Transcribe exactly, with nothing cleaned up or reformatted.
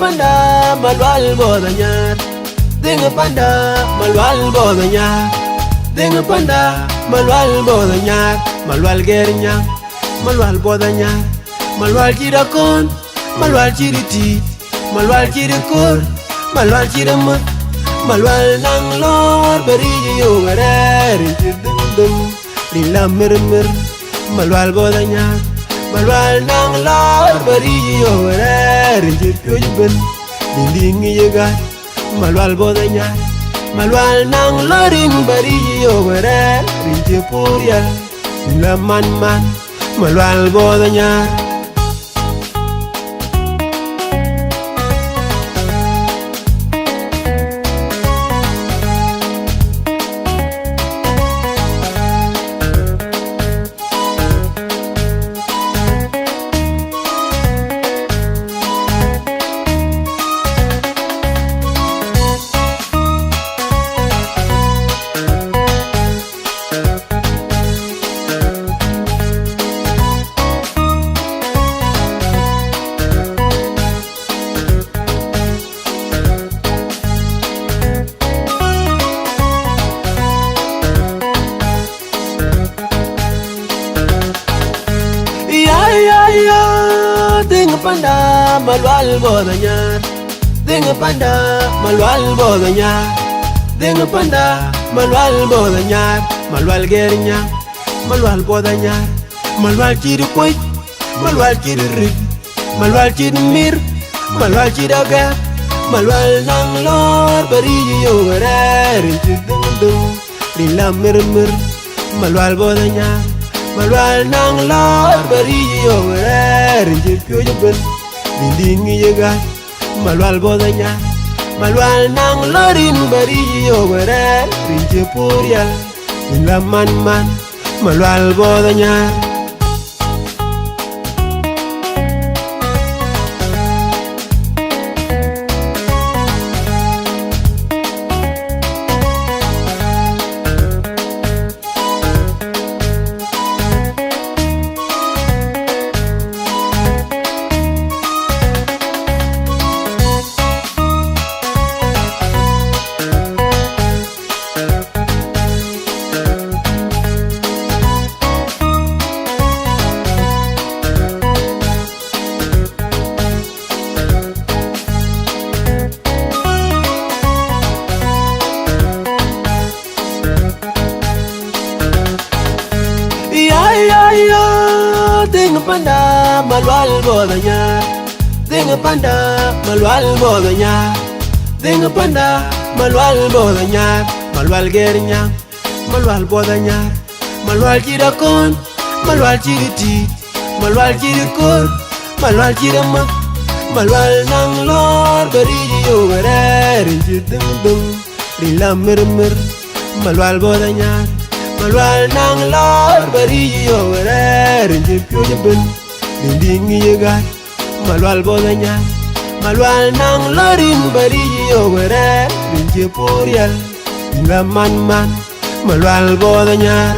Panda, Malual Both Anyar. Dhiŋ panda, Malual Both Anyar. Dhiŋ panda, Malual Both Anyar. Malual Gɛr Nyaŋ, Malual Both Anyar. Malual cït akɔn, Malual cït ë tït, Malual cït ë kor, Malual cït ë mät. Malual naŋ lɔ̈ɔ̈r bä ric yök rɛ̈ɛ̈r ë cï dhëŋdhëŋ. Rin la mirmir, Malual Both Anyar. Malual naŋ lɔ̈ɔ̈r bä ric yök rɛ̈ɛ̈r ë cï piöc ëbën. Rin dï ŋic ë gät, Malual Both Anyar. Malual naŋ lɔ̈ɔ̈r rin bä ric yök rɛ̈ɛ̈r ë cï puur rial. Rin la man man, Malual Both Anyar. Ya, ya, ya, dhiŋ panda, Malual Both Anyar. Dhiŋ panda, Malual Both Anyar. Dhiŋ panda, Malual Both Anyar. Malual Gɛr Nyaŋ, Malual Both Anyar. Malual cït kuɔc, Malual cït rit, Malual cït mir, Malual cït agɛ̈k. Malual naŋ lɔ̈ɔ̈r bä ric yök rɛ̈ɛ̈r ë cï dhëŋdhëŋ. Rin la mirmir, Malual Both Anyar. Malual naŋ lɔ̈ɔ̈r bä ric yök rɛ̈ɛ̈r ë cï piöc ëbën. Rin dï ŋic ë gät, Malual Both Anyar. Malual naŋ lɔ̈ɔ̈r rin bä ric yök rɛ̈ɛ̈r ë cï puur rial. Rin la man man, Malual Both Anyar. Ya, ya, ya, dhiŋ panda, Malual Both Anyar. Dhiŋ panda, Malual Both Anyar. Dhiŋ panda, Malual Both Anyar. Malual Gɛr Nyaŋ, Malual Both Anyar. Malual cït akɔn, Malual cït ë tït, Malual cït ë kor, Malual cït ë mät. Malual naŋ lɔ̈ɔ̈r bä ric yök rɛ̈ɛ̈r ë cï dhëŋdhëŋ. Rin la mirmir, Malual Both Anyar. Malual naŋ lɔ̈ɔ̈r bä ric yök rɛ̈ɛ̈r ë cï piöc ëbën. Rin dï ŋic ë gät, Malual Both Anyar. Malual naŋ lɔ̈ɔ̈r rin bä ric yök rɛ̈ɛ̈r ë cï puur rial. Rin la man man, Malual Both Anyar.